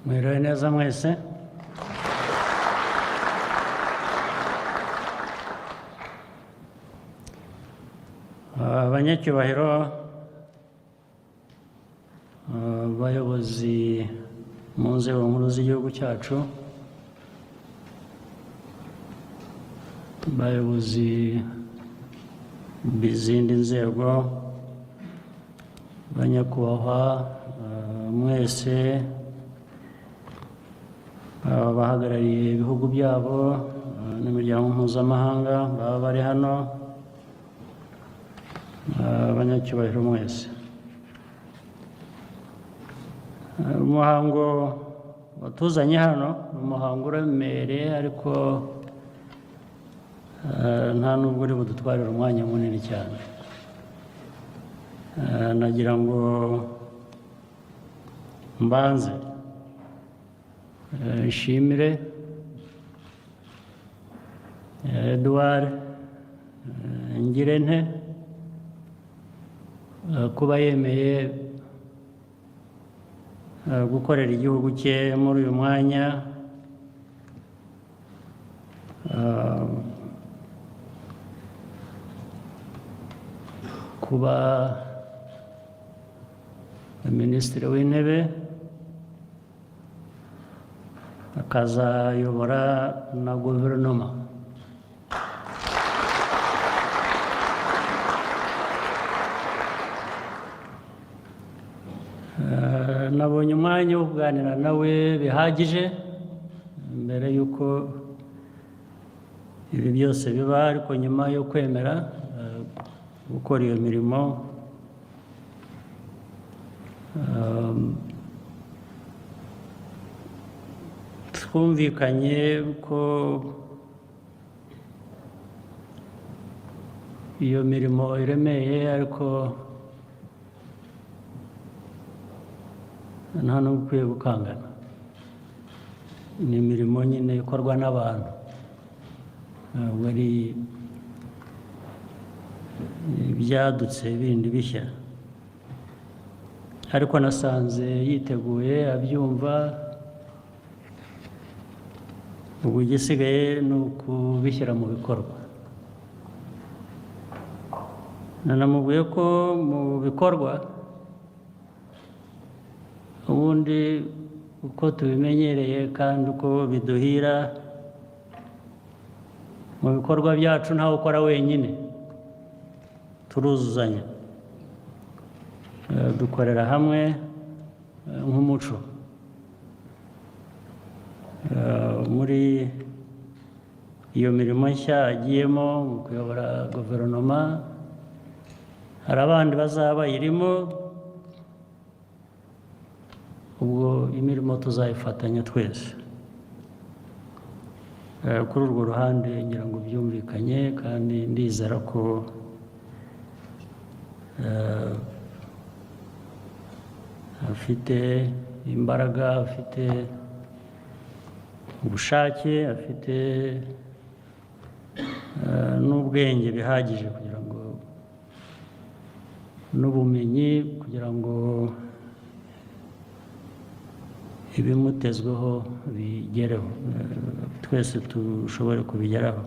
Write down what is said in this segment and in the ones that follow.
Mwiriwe neza mwese. Abanyacyubahiro, abayobozi mu nzego nkuru z'igihugu cyacu, abayobozi b'izindi nzego, banyakubahwa mwese, abahagarariye ibihugu byabo n'imiryango mpuzamahanga baba bari hano, abanyacyubahiro mwese, umuhango watuzanye hano ni umuhango uremereye, ariko nta nubwo uri budutwarire umwanya munini cyane. Nagira ngo mbanze nshimire Edouard Ngirente kuba yemeye gukorera igihugu cye muri uyu mwanya, kuba Minisitiri w'Intebe, akazayobora na guverinoma. Nabonye umwanya wo kuganira nawe bihagije mbere y'uko ibi byose biba, ariko nyuma yo kwemera gukora iyo mirimo, twumvikanye ko iyo mirimo iremeye, ariko nta n'ubwo ukwiye gukangana. Ni imirimo nyine ikorwa n'abantu, ntabwo ari ibyadutse bindi bishya. Ariko nasanze yiteguye, abyumva. Ubu igisigaye ni ukubishyira mu bikorwa. Nanamubwiye ko mu bikorwa ubundi uko tubimenyereye kandi uko biduhira mu bikorwa byacu, ntawe ukora wenyine, turuzuzanya. Dukorera hamwe nk'umuco. Muri iyo mirimo nshya agiyemo mu kuyobora guverinoma, hari abandi bazaba bayirimo. Ubwo imirimo tuzayifatanya twese. Kuri urwo ruhande ngira ngo byumvikanye, kandi ndizera ko afite imbaraga, afite ubushake, afite n'ubwenge bihagije kugira ngo, n'ubumenyi kugira ngo ibimutezweho bigereho, twese dushobore kubigeraho.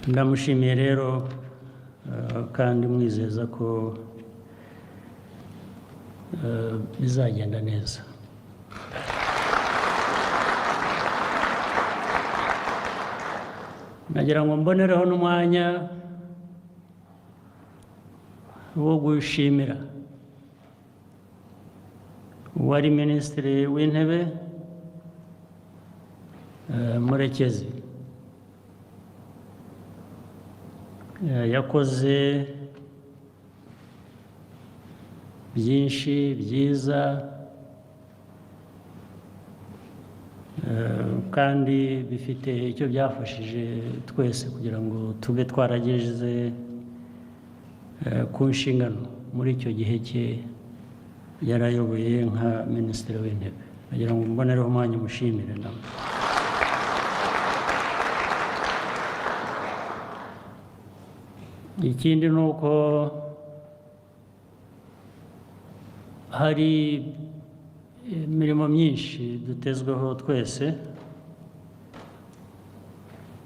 Ndamushimiye rero kandi mwizeza ko bizagenda neza. Nagira ngo mbonereho n'umwanya wo gushimira uwari Minisitiri w'Intebe Murekezi. Yakoze byinshi byiza kandi bifite icyo byafashije twese kugira ngo tube twarageze ku nshingano muri icyo gihe cye yarayoboye nka Minisitiri w'Intebe. Nagira ngo mbonereho umwanya mushimire nawe. Ikindi ni uko Hari imirimo myinshi dutezweho twese.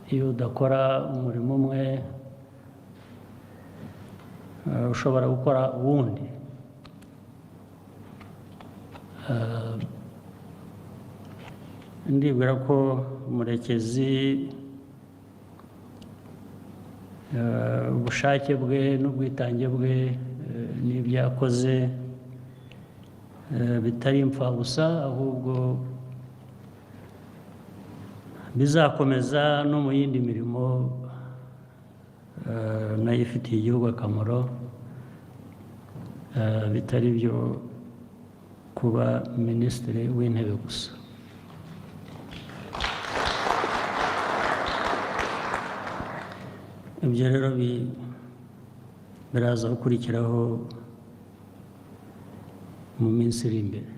Iyo udakora umurimo umwe, ushobora gukora uwundi. Ndibwira ko Murekezi, ubushake bwe n'ubwitange bwe, n'ibyo yakoze, bitari imfabusa, ahubwo bizakomeza no mu yindi mirimo nayo ifitiye igihugu akamaro, bitari byo kuba Minisitiri w'Intebe gusa. Ibyo rero biraza gukurikiraho mu minsi iri imbere.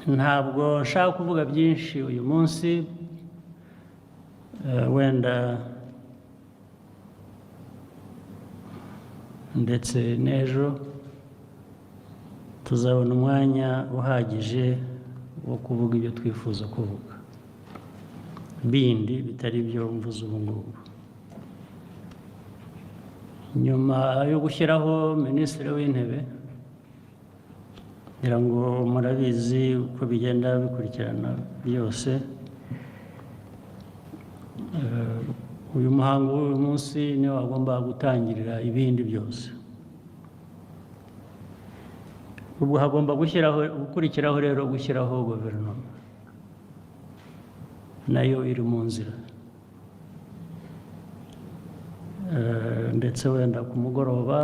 Ntabwo nshaka kuvuga byinshi uyu munsi, wenda ndetse n'ejo tuzabona umwanya uhagije wo kuvuga ibyo twifuza kuvuga bindi bitari ibyo mvuze ubu ngubu. Nyuma yo gushyiraho Minisitiri w'Intebe, ngira ngo murabizi uko bigenda bikurikirana byose. Uyu muhango w'uyu munsi niwo wagomba gutangirira ibindi byose. Ubwo hagomba gukurikiraho rero gushyiraho guverinoma, nayo iri mu nzira. Ndetse wenda ku mugoroba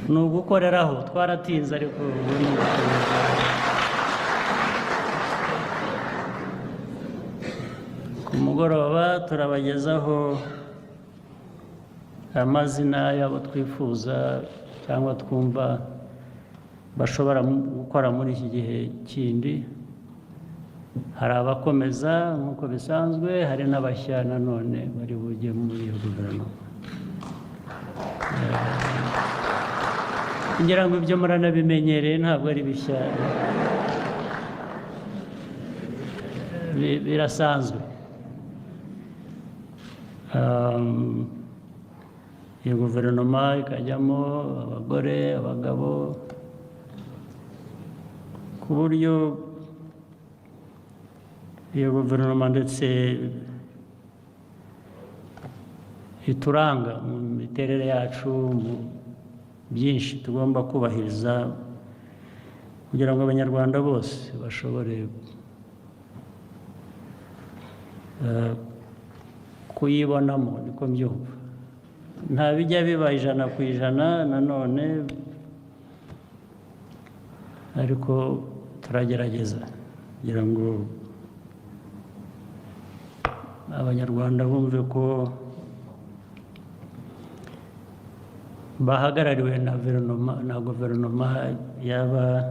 ni ugukoreraho. Twaratinze, ariko ubu ni ugukoreraho. Ku mugoroba turabagezaho amazina y'abo twifuza cyangwa twumva bashobora gukora muri iki gihe kindi. Hari abakomeza nk'uko bisanzwe, hari n'abashya nanone bari bujye muri iyo guverinoma. Ngira ngo ibyo muranabimenyereye, ntabwo ari bishya. Birasanzwe. Iyo guverinoma ikajyamo abagore, abagabo, ku buryo iyo guverinoma ndetse ituranga mu miterere yacu, mu byinshi tugomba kubahiriza kugira ngo Abanyarwanda bose bashobore kuyibonamo. Niko mbyumva. Nta bijya biba 100% nanone, ariko turagerageza kugira ngo Abanyarwanda bumve ko bahagarariwe na guverinoma yaba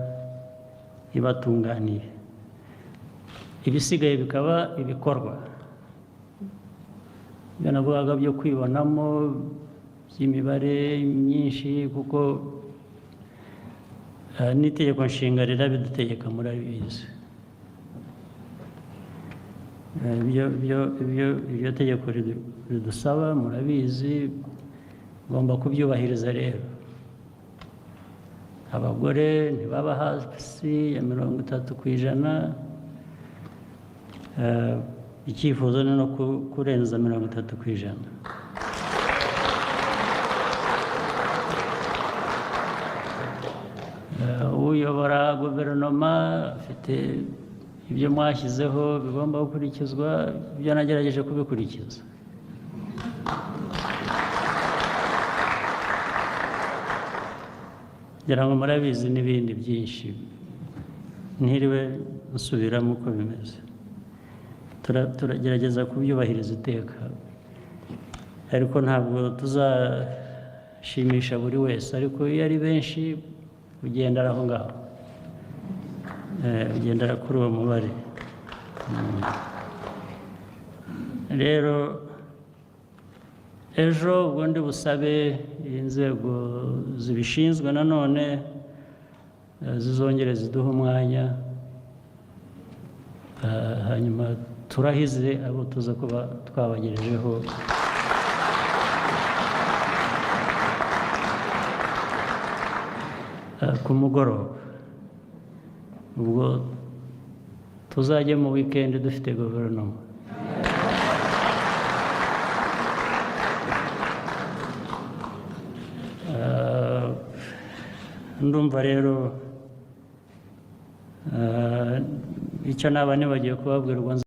ibatunganiye, ibisigaye bikaba ibikorwa. Ibyo navugaga byo kwibonamo by'imibare myinshi, kuko n'itegeko nshinga rirabidutegeka, murabizi. Ibyo tegeko ridusaba murabizi, ugomba kubyubahiriza. Rero abagore ntibaba hasi ya 30%. Icyifuzo ni no kurenza 30%. Uyobora guverinoma afite ibyo mwashyizeho bigomba gukurikizwa, ibyo nagerageje kubikurikiza. Ngira ngo murabizi n'ibindi byinshi ntiriwe nsubiramo uko bimeze. Turagerageza kubyubahiriza iteka, ariko ntabwo tuzashimisha buri wese, ariko iyo ari benshi ugendera aho ngaho. Ugendera kuri uwo mubare. Rero ejo ubwo ndi busabe inzego zibishinzwe nanone zizongere ziduhe umwanya, hanyuma turahize abo tuza kuba twabagejejeho ku mugoroba. Ubwo tuzajye mu wikendi dufite guverinoma. Ndumva rero icyo naba nibagiwe kubabwira ubwo.